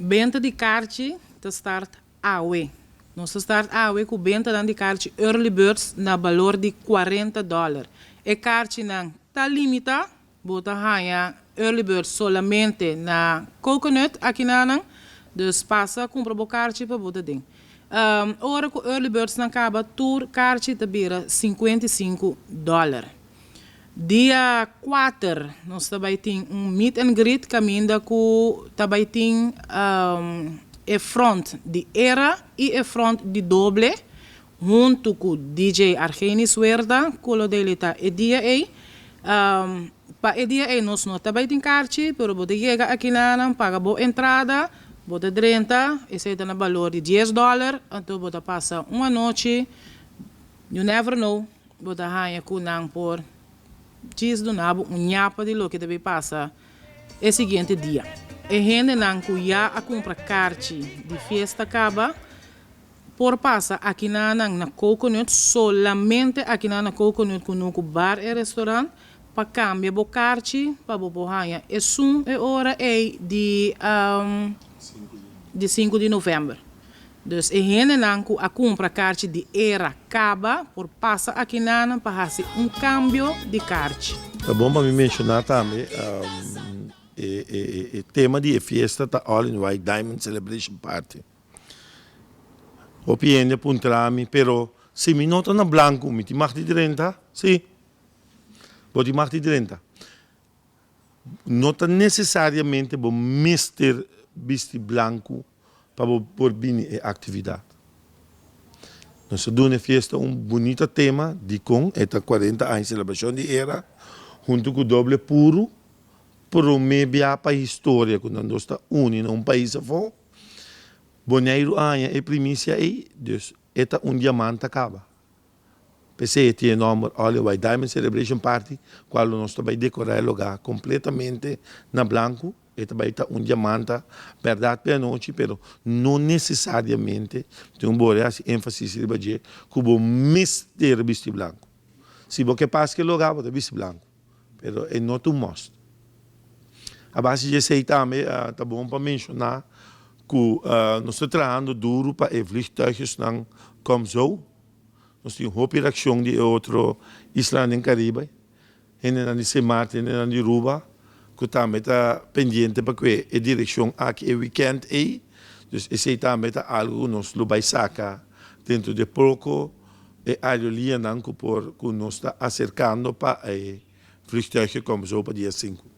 Benta di karchi ta start awe. Nos ta start awe ku benta di karchi early birds na balor di $40. E karchinan ta limitá, bo ta haña early birds solamente na Coconut akinan, dus pasa kumpra bo karchi pa bo ta den. Ora ku early birds nan kaba, tur karchi ta bira $55. Dia 4, nos tambe tin un meet and greet kaminda ku tambe tin e front di Era i e front di Doble, huntu ku DJ Argenis Werda, ku lo deleitá e dia ei. Pa e dia ei nos no tambe tin karchi, pero bo ta yega akinan, paga bo entrada, bo ta 30, esei ta na balor di $10, anto bo ta pasa un anochi, you never know, bo ta haña ku nan por djis duna bo un ñapa di loke ta bai pasa e siguiente dia. E hendenan ku ya a kumpra karchi di fiesta kaba, por pasa akinan na Coconut, solamente akinan na Coconut Kunuku Bar i Restaurant, pa kambia bo karchi, pa bo haña esun e ora ei di 5 di novèmber. Dus e hendenan ku a kumpra karchi di Era kaba, por pasa akinan pa hasi un kambio di karchi. Ta bon pa mi menshoná tambe e tema di fiesta ta All in White Diamond Celebration Party. Hopi hende a puntra mi, pero si mi no ta na blanku, mi tin mag di 30? Si. Bo tin mag di 30. No ta nesesariamente bo mester bisti blanku pa por bini e aktividat. Nos a duna e fiesta un bunita tema di kon e ta 40 aña selebrashon di Era, huntu ku Doble Puru, promé bia pa historia ku nan dos ta uni na un pais afó. Boneiru a haña e primisia ei, dus e ta un diamant a kaba. P'esei e tin e nòmber All in White Diamond Celebration Party, kual nos ta bai dekorá e lugá kompletamente na blanku. E ta bai ta un diamanta bèrdat p'e anochi, pero no nesesariamente tin un bore hasi énfasis riba dje ku bo mester bisti blanku. Si bo ke pas ku e lugá, bo ta bisti blanku, pero e no ta un must. A base di esei tambe ta bon pa menshoná ku nos ta trahando duru pa e vliegtuigjesnan kom zo. Nos tin hopi reakshon di e otro islanan den Karibe. Hendenan di Sint Maarten, hendenan di Aruba, ku tambe ta pendiente pa kue e direkshon aki e weekend ei. Dus esei tambe ta algu ku nos lo bai saka dentro di poko, e aerolineanan ku por ku nos ta aserkando pa e vliegtuigje kom zo pa dia 5.